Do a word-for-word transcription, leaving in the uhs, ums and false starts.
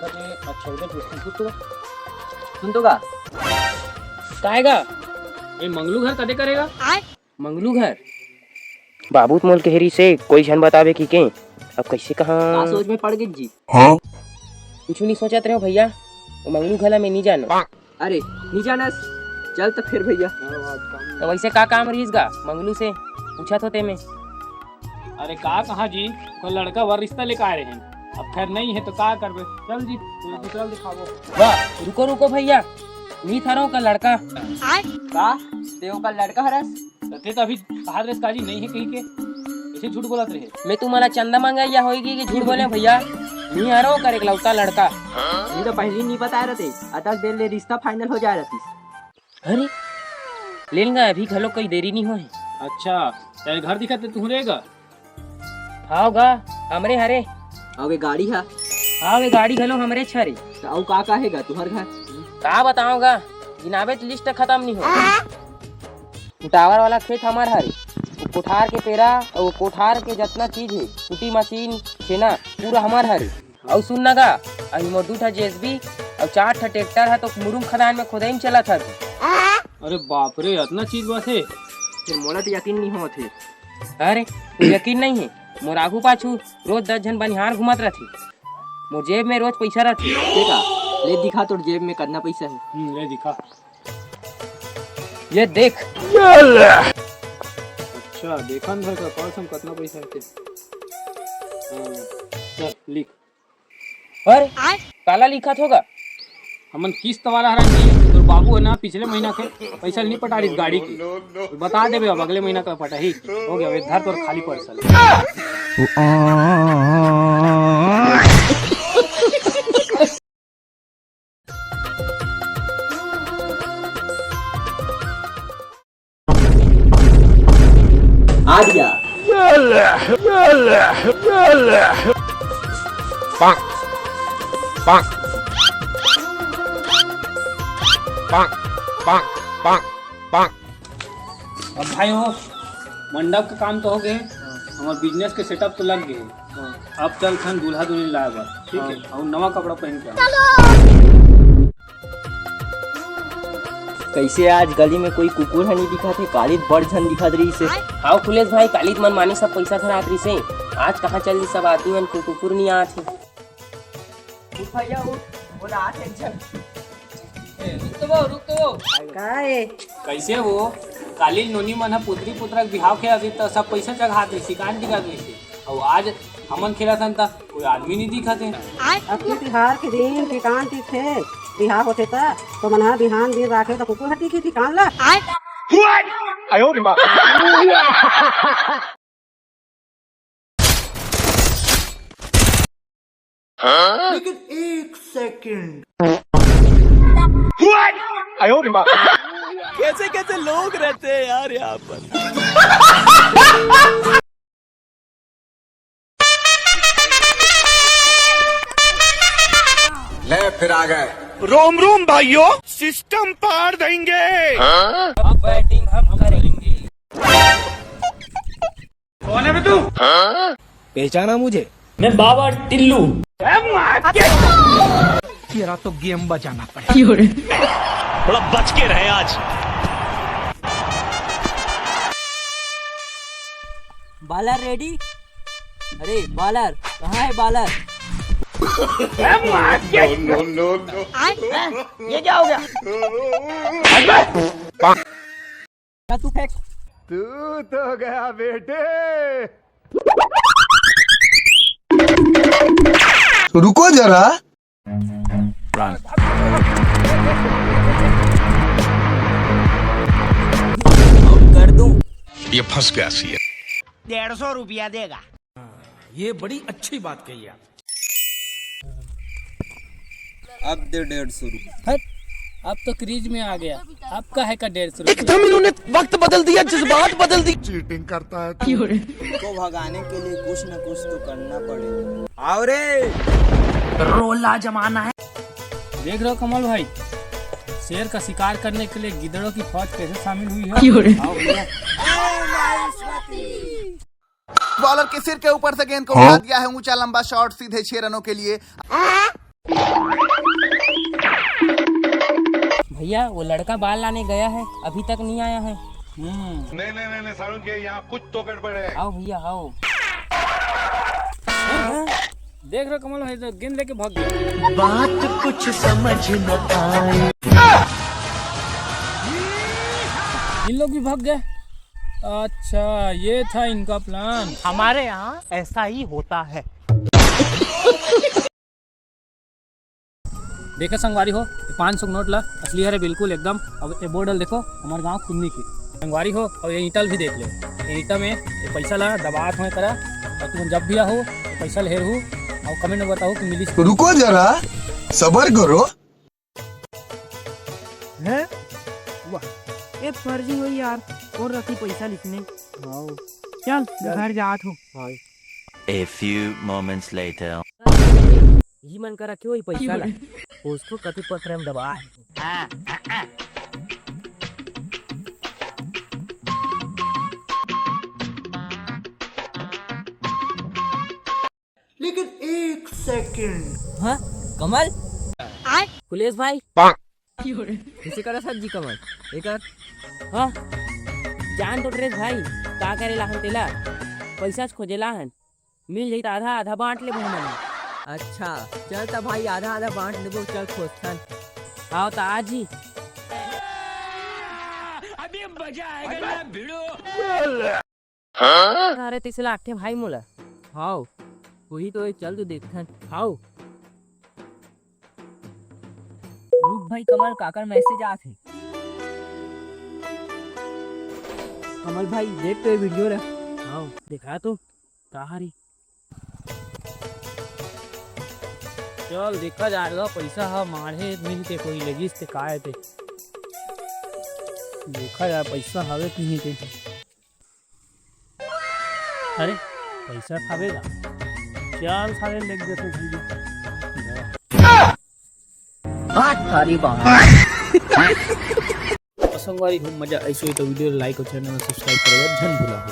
अच्छा, इधर पूछता हूँ, पूछ तो। सुन तो गा। काय गा? ये मंगलू घर कदे करेगा? मंगलू घर? बाबू त मोल कहे रिहिसे, कोई झन बताबे कहिके। अब कइसे कहाँ? का सोच में पड़ गे जी? हाँ? कुछु नहीं सोचत रहेंव भैया, वो मंगलू घर ला मैं नहीं जानों। अरे, नहीं जानस? चल त फिर भैया। त वइसे का काम रहिस गा मंगलू से? पूछत हों ते में। अरे का कहाँ जी, ओकर लड़का बर रिश्ता लेके आए रहेन। अब खैर नहीं हे त का करबे। चल जी, कोई दूसरा ल दिखाबो। वाह, रुको रुको भैया, मीत हरंव ओकर लड़का। का? ते ओकर लड़का हरस? त ते त अभी कहात रहेस का जी नहीं हे कहिके, कइसे झूठ बोलत रहे? मैं तुम्हारा चंदा मांगे या होएगी कि झूठ बोले भैया? मीत हरंव ओकर एकलौता लड़का। ये तो पहली नहीं बताए रहते, अतक देर ले रिश्ता final हो जाए रहतिस। अरे, ले न गा, अभी घलो कोई देरी नहीं होए। अच्छा, तेरे घर दिखत हे, तुहरे गा? हाव गा, हमरे हरे। अउ ये गाड़ी हा? हाव, ये गाड़ी घलो हमरे हरे। त अउ का का हे गा तुहर घर? का बतावं गा, गिनाबे त list खतम नहीं हो। वो tower वाला खेत हमर हरे, वो कोठार के पेरा अउ वो कोठार के जतना चीज हे, कुटी मशीन, छेना, पूरा हमर हरे। अउ सुन ना गा, अभी मोर दू ठा J C B अउ चार ठा tractor ह तो मुरुम खदान में खोदई में चलत हवे। अरे बाप रे, अतना चीज बस हे? फिर मोला तो यकीन नहीं होत हे। अरे, तू यकीन नहीं हे? मोर आगू पाछू रोज दस झन बनिहार घूमत रथे। मोर जेब में रोज पैसा रथे। देखा, ले दिखा तोर जेब में कतना पैसा हे। हम्म, ले दिखा। ये देख। अच्छा, देखन भर का पर्स में कतना पैसा हे। हाँ, चल, लिख। अरे, काला लिखत होगा? हमन किस्त वाला हरन जी, तोर बाबू हे ना, पिछले महीना के पैसा नहीं पटा रहिस गाड़ी के। बता देबे अब अगले महीना का पटाही। हो गया, अब धर तोर खाली पर्स ल। आ गया। अब भाई हो, मंडप के काम तो हो गए, हमर business के setup तो लग गए। अब चल थन दूल्हा दुल्हन लाए बर, ठीक है? हाँ। अउ नवा कपड़ा पहन के आओ। कइसे आज गली में कोई कुकुर ह नहीं दिखत हे? काली त बड़ झन दिखत रहिस हे। हाव कुलेश भाई, काली त मनमानी सब पैसा धरात रहिस हे, आज कहाँ चल दिस सब आदमी मन, कोई कुकुर नहीं आत हे। उठ भैया उठ, बोला आत हे एक झन। ए, रुक तो वो, रुक तो वो। का हे? कइसे वो? काली नोनी मन ह पुतरी पुतरा के बिहाव खेलत रहिस त सब पैसा चघात रहिस हे, कान दिखत रहिस हे। अउ आज हमन खेलत हन त कोई आदमी नहीं दिखत हे। अब के तिहार के दिन किसान दिखथे, बिहाव होथे त, तो मन ह बिहान दिन राखे त कुकुर ह टिकी किसान ला। लेकिन एक सेकंड। कैसे कैसे लोग रहते हैं यार यहाँ पर। ले फिर आ गए। रोम रोम भाइयों, system पाड़ देंगे। अब बैटिंग हम करेंगे। कौन है बे तू? पहचाना मुझे? मैं बाबा टिल्लू। तेरा तो गेम बजाना पड़ेगा। थोड़ा बच के रहे आज। Bowler ready? अरे बॉलर, कहाँ है बॉलर? ये क्या हो गया? क्या तू फेंक? तू तो गया बेटे। रुको जरा। आउट कर दूं। ये फंस गया सी। डेढ़ सौ रुपया देगा। ये बड़ी अच्छी बात कही आप। अब दे डेढ़ सौ रुपये। हट, अब तो क्रीज में आ गया। अब का है का डेढ़ सौ रुपये? एकदम इन्होंने वक्त बदल दिया, जज्बात बदल दी। चीटिंग करता है तू। को भगाने के लिए कुछ न कुछ तो करना पड़ेगा। आओ रे। रोला जमाना है। देख रहे हो कमल भाई, शेर का शिकार करने के लिए गिद्दड़ों की फौज कैसे शामिल हुई है? क्यों रे? आओ भैया। बॉलर के सिर के ऊपर से गेंद को उठा दिया है ऊंचा लंबा शॉट सीधे छह रनों के लिए। क्या वो लड़का बाल लाने गया है, अभी तक नहीं आया है? हम्म। नहीं, नहीं, नहीं, नहीं, सारुण के यहाँ कुछ तो गड़बड़ है। आओ भैया, आओ। देख रहे हो कमल भाई, तो गेंद लेके भाग गया। बात कुछ समझ न आए। इन लोग भी भाग गए। अच्छा, ये था इनका प्लान। हमारे यहाँ ऐसा ही होता है। देखे संगवारी हो, ये पाँच सौ के नोट ला, असली हरे बिल्कुल एकदम। अब ये बोर्ड ल देखो, हमारे गांव खुदनी के। संगवारी हो, और ये ईंटा ल भी देख ले, ये ईंटा में ये पैसा ला दबात होए करा, और तुम जब भी आहो, ये पैसा ल हेरहू, और कमेंट में बताओ कि मिली। तो रुको जरा, सबर करो। हैं? वाह, ये फर्जी हो यार, और रखी पैसा लिखने। हाँ। चल, चल। घर जात हो। हाँ। A few moments later. ही मन करा क्यों ही पैसा ला? उसको कति पत्र में दबा है। लेकिन एक सेकंड। हाँ, कमल? कुलेश भाई? किसे करा सर जी कमल? एकर? हाँ, जान तो ड्रेस भाई, का करे लाहन तेला? पैसा खोजे लाहन, मिल जाई त आधा आधा बांट लेबो हमन। अच्छा, चल त भाई, आधा आधा बांट लेबो, चल खोजथन। आओ त आज ही। अभी मजा आएगा ना भिड़ो। अरे तइसे लागथे भाई मोला। हाव, वही तो, चल तो देखथन। हाव। रुक भाई कमल, काकर मैसेज आत हे। कमल भाई, देख तो ये वीडियो ला। हाव, देखा तो, का हरी? चल, देखा जाएगा, पैसा ह माढ़े मिलते कोई लेगिस ते काय ते। देखा जाए, पैसा हवे कि नहीं ते। अरे, पैसा खाबे गा। चल, साले, लेग देते भैया। हाथ थारी बाहर। संगवारी हो, मजा ऐसे हुई तो वीडियो like और चैनल में subscribe करेगा, झन भूला हो।